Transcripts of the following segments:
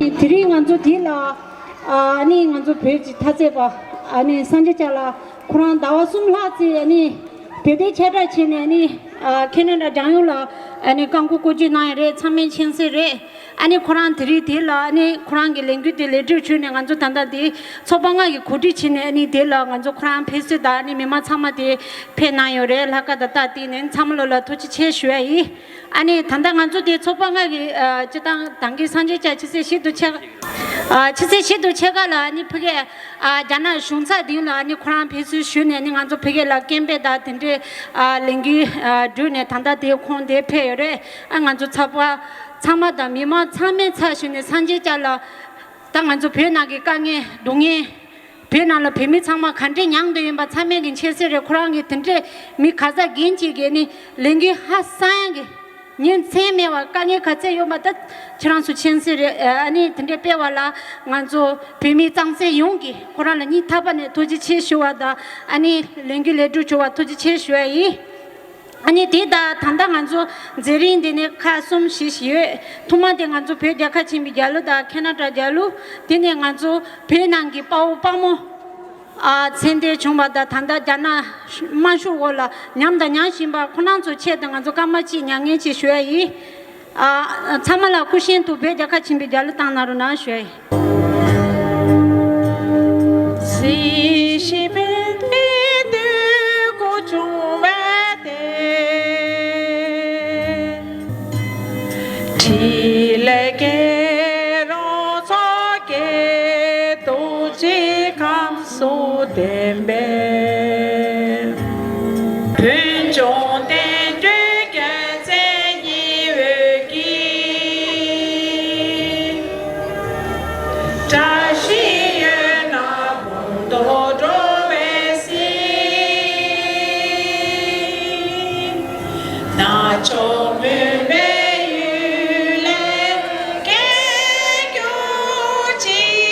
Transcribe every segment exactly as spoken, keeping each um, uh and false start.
དེ་རིང་ང་ཚོ་འདི་ལ་ཨ་ནི་ང་ཚོ་བོད་ཀྱི་མཐའ་ཚད་པ་ཨ་ནི་སངས་རྒྱས་སྐྱབས་ལགས་ཁོ་རང་ཟླ་བ་གསུམ་ལྷག་ཙམ་ཨ་ནི་བོད་དོན་ཁྱབ་བསྒྲགས་བྱས་ནས་ཨ་ནི་ཨ་ཁེ་ན་ཌ་རྒྱལ་ཡོངས་ལ་ཨ་ནི་བཀའ་འགུག་སྐོར་སྐྱོད་གནང་ཡོད་རེད། ཚང་མས་མཁྱེན་གསལ་རེད། ཨ་ནི་ཁོ་རང་དེ་རིང་དེ་ལ་ཨ་ནི་ཁོ་རང་གི་ལས་འགུལ་དེ་ལས་སྒྲུབ་བྱས་ནས་ང་ཚོ་ད་ལྟ་དེ་ཚོགས་པ་ལྔ་གིས་གོ་སྒྲིག་བྱས་ནས་ཨ་ནི་དེ་ལ་ང་ཚོ་ཁོ་རང་ཕེབས་བསུ་དང་ཨ་ནི་མི་མང་ཚང་མ་དེ་ཕེབས་གནང་ཡོད་རེད། ལྷག་དཀར་དང་སྟབས་བསྟུན་ནས་ཚང་མ་ལོ་ལ་ཐུགས་རྗེ་ཆེ་ཞུ་ཡ་ཡིན། ཨ་ནི་ད་ལྟ་ང་ཚོ་དེ་ཚོགས་པ་ལྔ་གི་ཨ་སྤྱི་བཏང་ད་གིན་སངས་རྒྱས་སྐྱབས་ཆུ་ཚོད་ཞིབ་ཏུ་ཆེ་ཨ་ཆུ་ཚོད་ཞིབ་ཏུ་ཆེ་ཁ་ལ་ཨ་ནི་ཕ་གི་ཨ་རྒྱ་ནག་གཞུང་ཚབ་མདུན་ལ་ཨ་ནི་ཁོ་རང་ཕེབས་བསུ་ཞུས་ནས་ཨ་ནི་ང་ཚོ་ཕ་གི་ལ་སྐད་འབོད་དང་དེ་འདྲའི་ཨ་ལས་འགུལ་ཨ་བསྒྲུབས་ནས་ད་ལྟ་དེ་ཁོང་དེ་ཕེབས་ཡོད་རེད། ཨ་ང་ཚོ་ཚོགས་པ་ཚང་མ་དང་མི་མང་ཚང་མའི་ཚབ་ཞུས་ནས་སངས་རྒྱས་སྐྱབས་ལ་ད་ང་ཚོ་བོད་ནང་གི་དཀའ་ངལ་སྡུག་བསྔལ། བོད་ནང་ལ་བོད་མི་ཚང་མ་ག་འདྲས་མྱངས་བསྡད་ཡིན་པ་ཚང་མས་ཀྱི་མཁྱེན་གསལ་རེད། ཁོ་རང་གིས་དེ་འདྲས་མི་ག་ས་གང་ཅིག་གིས་ནི་ལས་འགུལ་ཧ་སང་ཡང་གི་ཉིན་མཚན་མེད་པར་དཀའ་ངལ་ག་ཚད་ཡོད་པ་ད་ཁྱེད་རང་ཚོ་མཁྱེན་གསལ་རེད། ཨ་ནི་དེ་འདྲས་སྤེལ་བ་ལ་ང་ཚོ་བོད་མི་རྩ་ཚང་ཡོངས་ཀྱིས་ཁོ་རང་ལ་སྙིང་ཐག་པ་ནས་ཐུགས་རྗེ་ཆེ་ཞུ་བ་དང་ཨ་ནི་ལས་འགུལ་ལས་སྒྲུབ་བྱུང་བ་ཐུགས་རྗེ་ཆེ་ཞུ་བ་ཡིན། ཨ་ནི་དེ་དང་ད་ལྟ་ང་ཚོ་མཛད་རིམ་འདི་ནས་ཁག་གསུམ་བཞི་ཞིག་ཡོད། ཐོག་མ་དེ་ང་ཚོ་བོད་རྒྱལ་ཁབ་ཆེན་པོའི་རྒྱལ་གླུ་དང་ཁེ་ན་ཌ་རྒྱལ་གླུ། དེ་ནས་ང་ཚོ་བོད་ནང་གི་དཔའ་བོ་དཔའ་མོ་ཨ་མཚན་ལྡན་བྱུང་བ་དང་ད་ལྟ་རྒྱ་ནག་དམར་ཤོག་འོག་ལ་ཉམས་དང་ཉམས་བཞིན་པ་ཁོ་རང་ཚོའི་ཆེད་དུ་ང་ཚོ་སྐར་མ་གཅིག་མྱ་ངན་ཅིག་ཞུ་ཡ་ཡིན། ཨ། ཚང་མ་ལ་སྐུ་བཞེངས་དུ་བོད་རྒྱལ་ཁབ་ཆེན་པོའི་རྒྱལ་གླུ་བཏང་གནང་རོགས་གནང་ཞུ། སུ་བསྟན་པའི། བོད་ལྗོངས་བསྟན་སྲིད་རྒྱལ་མཚན་ཉི་འོད་ཀྱི། བཀྲ་ཤིས་འོད་སྣང་མངོན་དུ་འགྲོ་བའི་ཚེ། རྣལ་འབྱོར་མུན་པའི་ཡུལ་ལས་སྐྱོབ་ཅིག།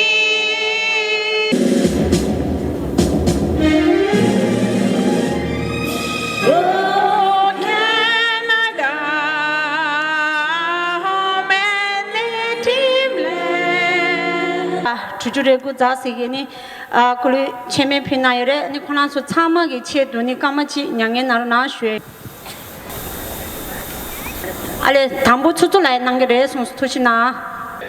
ཨ། དྲུག་ཅུ་རེ་དགུ་འཛེགས་ཟེར་གི་ནི། ཨ། སྐུ་ལུས་མཆོད་མེ་ཕུལ་གནང་ཡོད་རེད། ནི་ཁོ་རང་ཚོ་ཚང་མ་གི་ཆེད་དུ་ནི་སྐར་མ་གཅིག་མྱ་ངན་གནང་རོགས་གནང་ཞུ། ཨ་ལས་དང་པོ་ཚུར་ཚུར་ལ་གནང་གི་རེད་གསུངས་སོང་། ཐུགས་རྗེ་གནང་།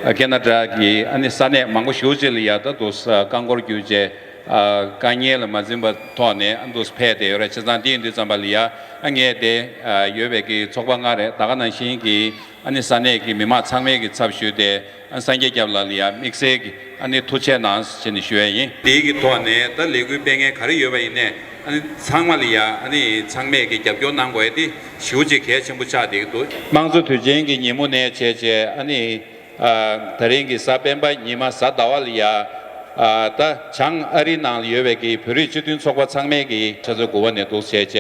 ཨ། ཁེ་ན་ཌ་གི་ཨ་ནི་ས་གནས་མང་པོ་ཞེ་པོ་ཅིག་ལ་ཡ་ད་དུང་རྐང་འཁོར་བརྒྱུད་བྱས། ཨ། དཀའ་ངལ་ལ་མ་འཛེམས་པའི་ཐོག་ནས་ཨ་འདུག་ཕེབས་བསྡད་ཡོད་རེད། བྱས་ཙང་དེ་ཡིན་དུས་ཙམ་པ་ལ་ཡ་ཨ་ངས་དེ་ཨ་ཡོད་པའི་གི་ཚོགས་པ་ལྔ་རེད། ད་ག་ནང་བཞིན་གྱི་ཨ་ནི་ས་གནས་ཀྱི་མི་མང་ཚང་མའི་གི་ཚབ་ཞུས་ཏེ་ཨ་སངས་རྒྱས་སྐྱབས་ལགས་ལ་ཡ་དམིགས་བསལ་གྱི་ཨ་ནི་ཐུགས་རྗེ་གནང་ཞེས་ནས་ཞུ་ཡ་ཡིན། དེའི་གི་ཐོག་ནས་ད་ལས་འགུལ་སྤེལ་མཁན་ག་རེ་ཡོད་པ་ཡིན་ནའི་ཨ་ནི་ཚང་མ་ལ་ཡ་ཨ་ནི་ཚང་མས་གི་རྒྱབ་སྐྱོར་གནང་དགོས་ཡ་དེ་ཞེ་པོ་ཅིག་གལ་ཆེན་པོ་ཆགས་བསྡད་ཀྱི་འདུག་དམངས་གཙོ་དུས་ཆེན་གྱི་ཉིན་མོ་ནས་བྱས་བྱས་ཨ་ནི། ཨ། ད་རིང་གི་གཟའ་སྤེན་པ་ཉི་མ་གཟའ་ཟླ་བ་ལ་ཡ། ཨ། ད་བྱང་ཨ་རི་ནང་ལ་ཡོད་པའི་གི་བོད་རིགས་སྤྱི་མཐུན་ཚོགས་པ་ཚང་མས་གི་ཆུ་ཚོད་དགུ་པ་ནས་འདུག་བྱས་བྱས་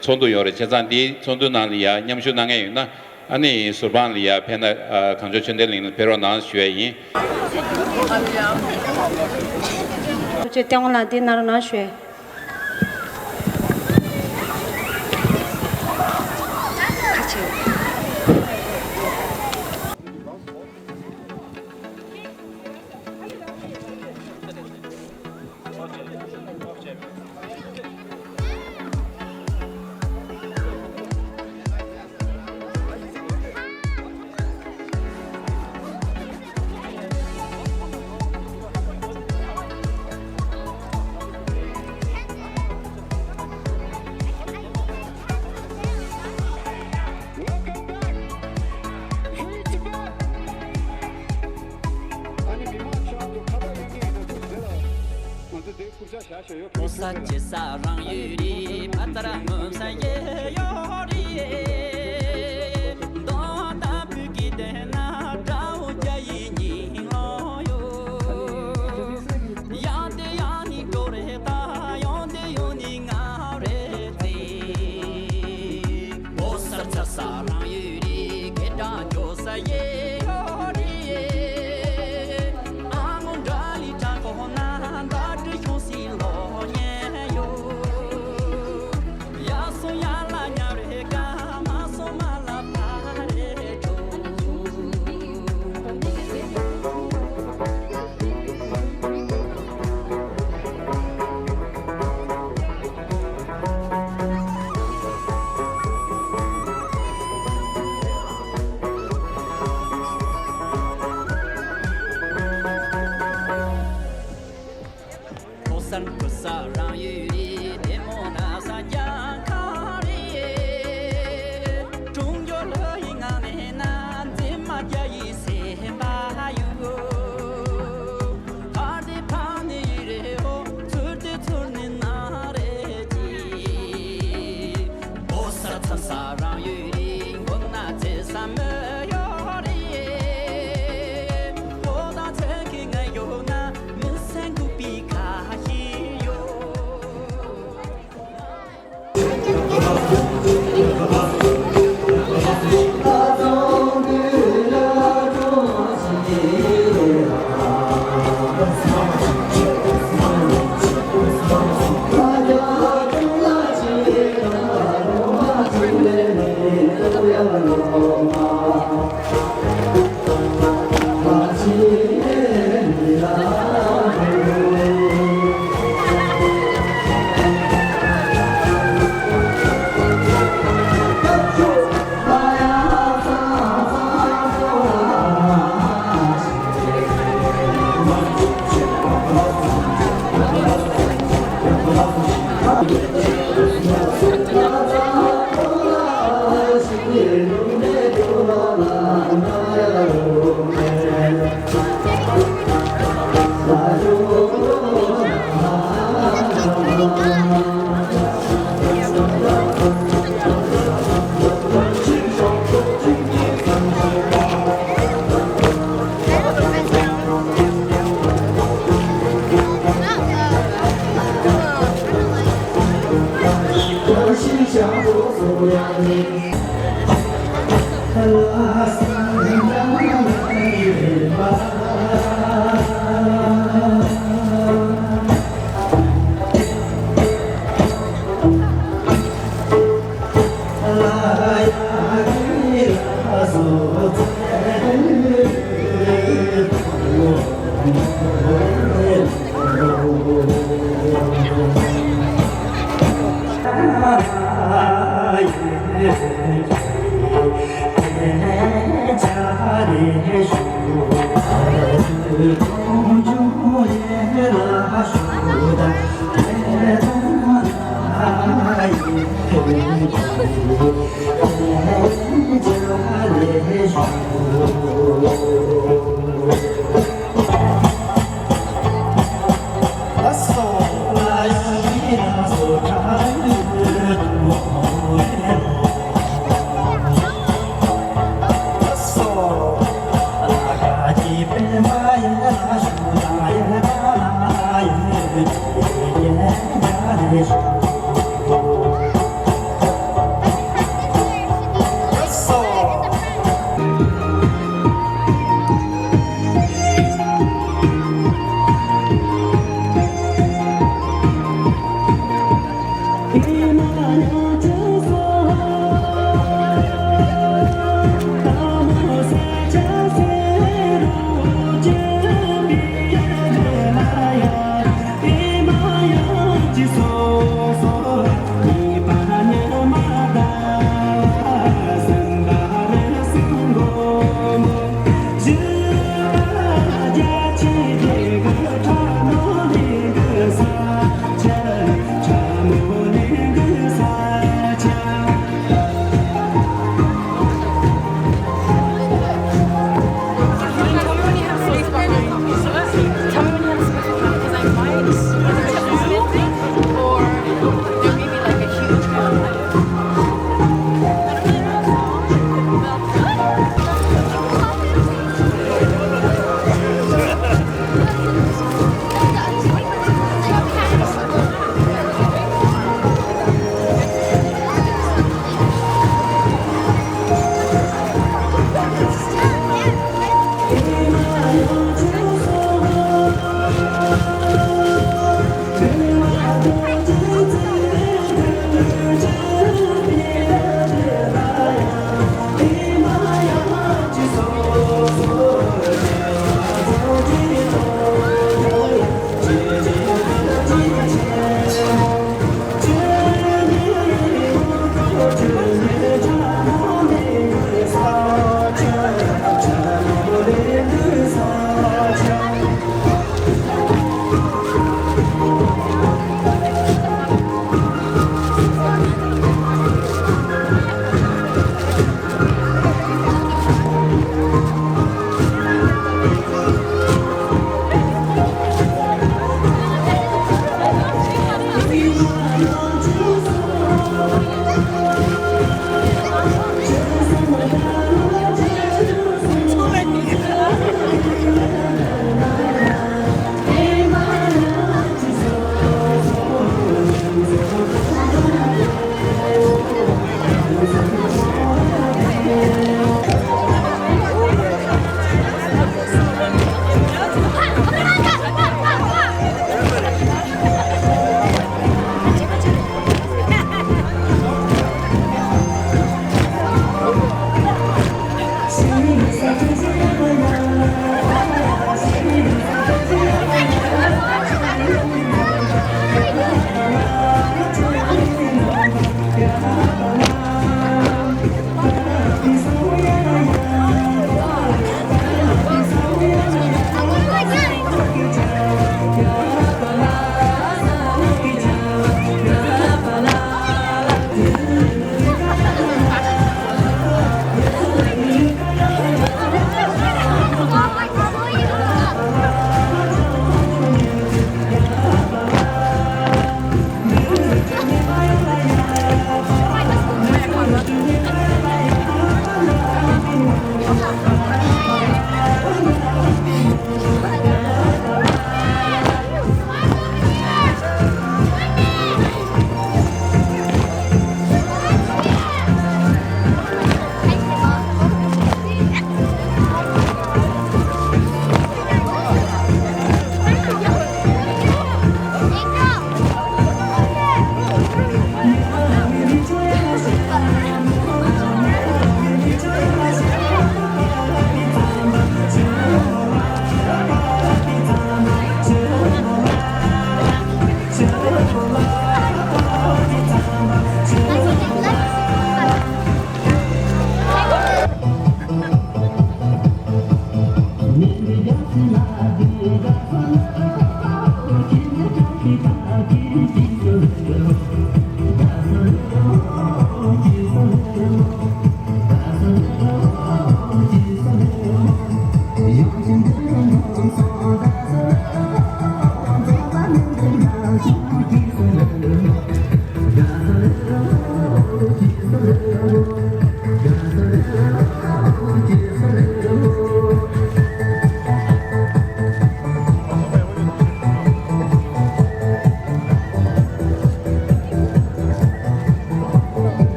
ཚོགས་འདུ་ཡོད་རེད། བྱས་ཙང་འདིའི་ཚོགས་འདུ་ནང་ལ་ཡ་མཉམ་ཞུགས་གནང་མཁན་ཡོད་ན་ཨ་ནི་ཟུར་དཔང་ལ་ཡ་ཕེབས་ན། ཨ། གངས་ལྗོངས་ཆོས་ལྡན་གླིང་ལ་ཕེབས་རོགས་གནང་ཞུ་ཡ་ཡིན། ཐུགས་རྗེ་ཆེ། སྟེང་འོག་ལ་འདི་གནང་རོགས་གནང་ཞུ་ཡ། Welcome back! Free Tibet! ཨ་ནི་མི་མང་ཆ་ཚོ་ཁ་པར་ཡོད་མཁན་ཡིན་ན་ཚོ་དེ་ལ་ང་ཚོ་དེ་སྐུ་ཕྱག་བཞག་ཤོག་ཡོད་ཕོ་ས་ཅི་ས་རང་ཡོད་རེད། ཕ་ཚར་ངོ་ས་ཡེ་ཡོད་རེད། མདོ་དང་བོད་ཀྱི་དེ་ན་དགྲ་བོ་རྒྱ་ཡི་ཉིན་ལོ་ཡོད། ཡང་དེ་ཡང་ནི་འགྲོ་རེད་ད། ཡང་དེ་ཡང་ནི་ང་རེད་དེ། ཕོ་སར་ཚ་ས་རང་ཡོད་རེད། སྐད་གྲགས་འཇོག་ས་ཡེ་ཡོད་རེད། ཨ་མོ་འདྲ་ལི་དྲག་གོ་ན་འདའ་འདྲི་ཤོང་སི་ལོ་ཉན་ཡོད། ཡ་སོ་ཡ་ལ་ཉ་